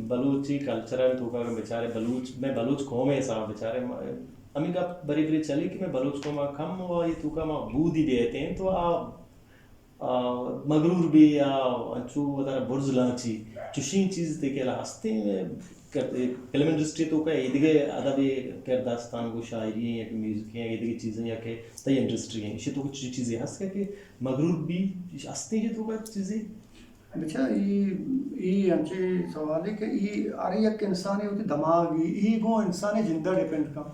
بلوچی کلچر ءِ توکا اگر بچارے، بلوچ، مئے بلوچ قوم ءِ حساب بچارے، ما، ہمیں گپ بری بری چلی کہ مئے بلوچ قوم ءَ کم و آئی توکا ما بودی بیتیں تو آ، آ، مغرور بی یا انچو وتارا برز لانچی، چشیں چیز تے کہ ہستیں، فلم انڈسٹری توکا ایدگہ ادب کرداستان گو شاعری ہیں یا کہ میوزک ہیں، ایدگہ چیزیں یا کہ تئی انڈسٹری ہیں، اسی توکا چی چیزیں ہست کہ مغرور بی، ہستیں یہ توکا چیزیں؟ بچا، ای، ای انچیں سوالے کہ ای ہر یک انسانے وتی دماغی، ای گوں انسانے جندا ڈیپینڈ کن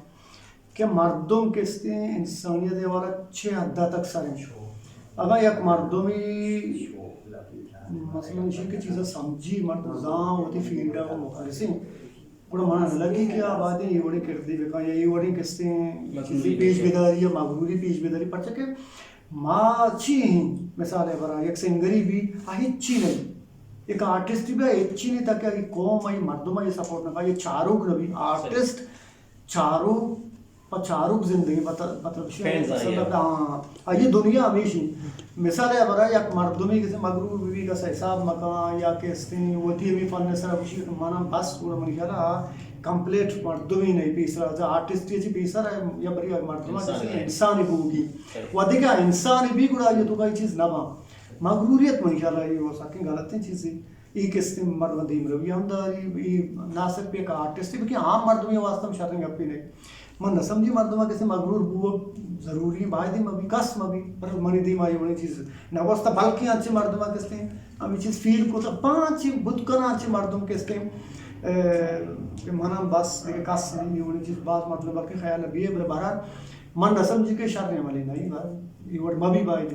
کہ مردم کستیں انسانیت ءِ حوالہ چہ حد تک سر انت۔ اگاں یک مردمی مثلاً ایشی کہ چیزا سمجھی، مردم زان وتی فیلڈ ءَ مخلصیں، گڑا منا نہ لگی کہ آ باید ایں اے وڑیں کردے بکن یا اے وڑیں کستیں چیزے پیش بداری یا مغروری پیش بداری، پرچہ کہ ما چی ایں، مثال ءِ برا یک سنگری بی، آ ہچی نہیں، یک آرٹسٹ بی، آ ہچی نہیں، تاکہ آئی قوم، آئی مردم آئی سپورٹ نہ کا، یہ چاروک نہ بی، آرٹسٹ چاروک، پہ چاروک زندگی، مطلب، مطلب، فینز آئی ہے۔ ہاں، آئی دنیا ہمیشی۔ مثال ءِ برا یک مردمی کسے مغرور بی، کسے حساب مکان یا کہ استیں وتی ہمیں فن سر بشی کہ منا بس، گڑا منی خیال ءَ کمپلیٹ مردمی نہیں پیسرا، آرٹسٹ چی پیسرا یا بری مردم انسان کسے ہے۔ انسانی بوگی۔ صحیح۔ و دیگہ انسانی بی گڑا یہ تو کوئی چیز نہ با۔ مغروریت منی خیال ءَ یہ سکیں غلطیں چیزی۔ ای کستیں مردم دیمروی ہم داری، ای نہ صرف یک آرٹسٹ بلکہ عام مردمی واسطہ ہم شریں گپی نہیں۔ من نہ سمجھی مردم کسے مغرور بو ضروری باید مبی، کس مبی، پر منی دیم آئی وڑیں چیز نہ گوستا، بلکہ انچے مردم کستیں ہمیں چیز فیل کو تو پانچ بوت کنا انچے مردم کستیں، اے، کہ منا بس دیگہ کس نہیں، یہ وڑیں چیز باز مردم بلکہ خیال بی، بلے بہرحال من نہ سمجھی کہ شریں عملی نہیں، بہرحال یہ وڑ مبی باید۔